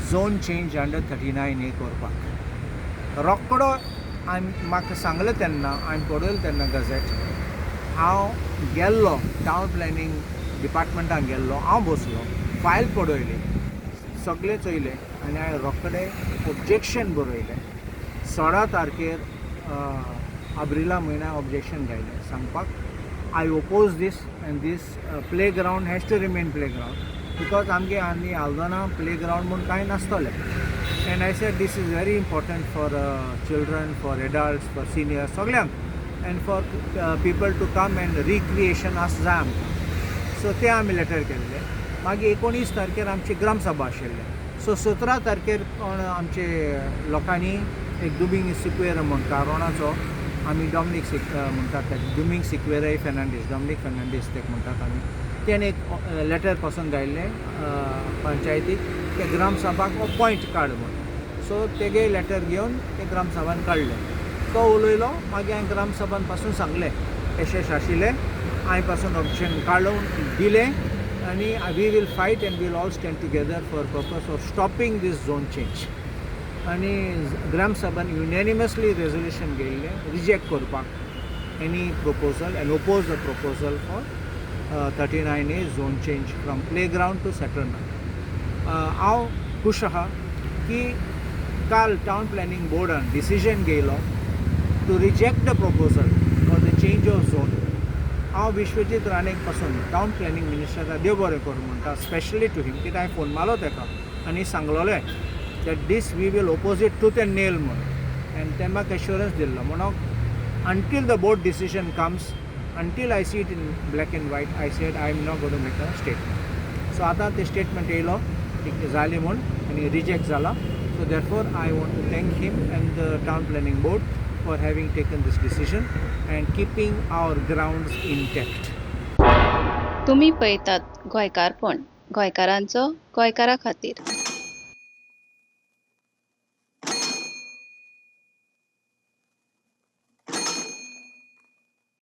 Zone change under 39A करपाक. रोकडो हांवें म्हाका सांगलें तेन्ना, हांवें पळयलें तेन्ना गजेट, हांव गेल्लो टावन प्लॅनिंग डिपार्टमेंटान गेल्लो, हांव बसलो, फायल पळयली, सगळें चोयलें आनी हांवें रोखडें ऑब्जेक्शन बरयलें. 16 तारखेर आब्रिला म्हयन्याक ऑब्जेक्शन घायलें सांगपाक, I oppose this and this play ground has to remain play ground because आमगे आनी आल्दोना प्ले ग्रावंड म्हूण कांय नासतलें. And I said this is very important for children, for adults, for seniors, सगल्यांक, and for people to come and recreation आस जाय आमकां. So तें आमी लेटर केल्लें. मागीर 19 तारखेर आमची ग्रामसभा आशिल्ली. सो 17 तारखेर कोण आमचे लोकांनी एक दुमींग सिक्वेरा म्हूण कारोणाचो, आमी डॉमनीक सिक म्हणटात ताका, दुमींग सिक्वेरा फेर्नांडीस, डॉमनीक फेर्नांडीस तेका म्हणटात आमी, तेणें एक लेटर पासून घायल्लें पंचायतीक ते ग्रामसभाक हो पॉयंट काड म्हूण. सो तेगे लेटर घेवन ते ग्रामसभान काडलें. तो उलयलो. मागीर हांवें ग्रामसभान पासून सांगलें, अशें अशें आशिल्लें, हांवें पासून ऑब्जेक्शन काडून दिलें आनी we will fight and we'll all stand together for purpose of stopping this zone change. आनी ग्रामसभान युनॅनिमसली रेजोल्युशन घेयल्लें रिजेक्ट करपाक any proposal and oppose the proposal for 39A zone change from play ground to settlement. हांव खूश आहा की काल town planning बोर्डान decision घेयलो to reject the proposal for the change of zone. हांव विश्वजीत राणेक पासून, टावन प्लॅनिंग मिनिस्टराक, देव बरें करूं म्हणटा, स्पेशली टू हिम, कित्याक हांवें फोन मारलो ताका आनी सांगलोलें that this we will oppose it tooth and nail म्हणून, आनी तेणें म्हाका एश्युरन्स दिल्लो. म्हणून until the board decision comes, until I see it in black and white, I said I am not gonna make a statement. So आतां ते statement येयलो जालें म्हूण आनी रिजेक्ट जाला. So therefore I want to thank him and the town planning board for having taken this decision and keeping our grounds intact. तुमी पळयतात गोंयकारपण, गोंयकारांचो गोंयकारा खातीर.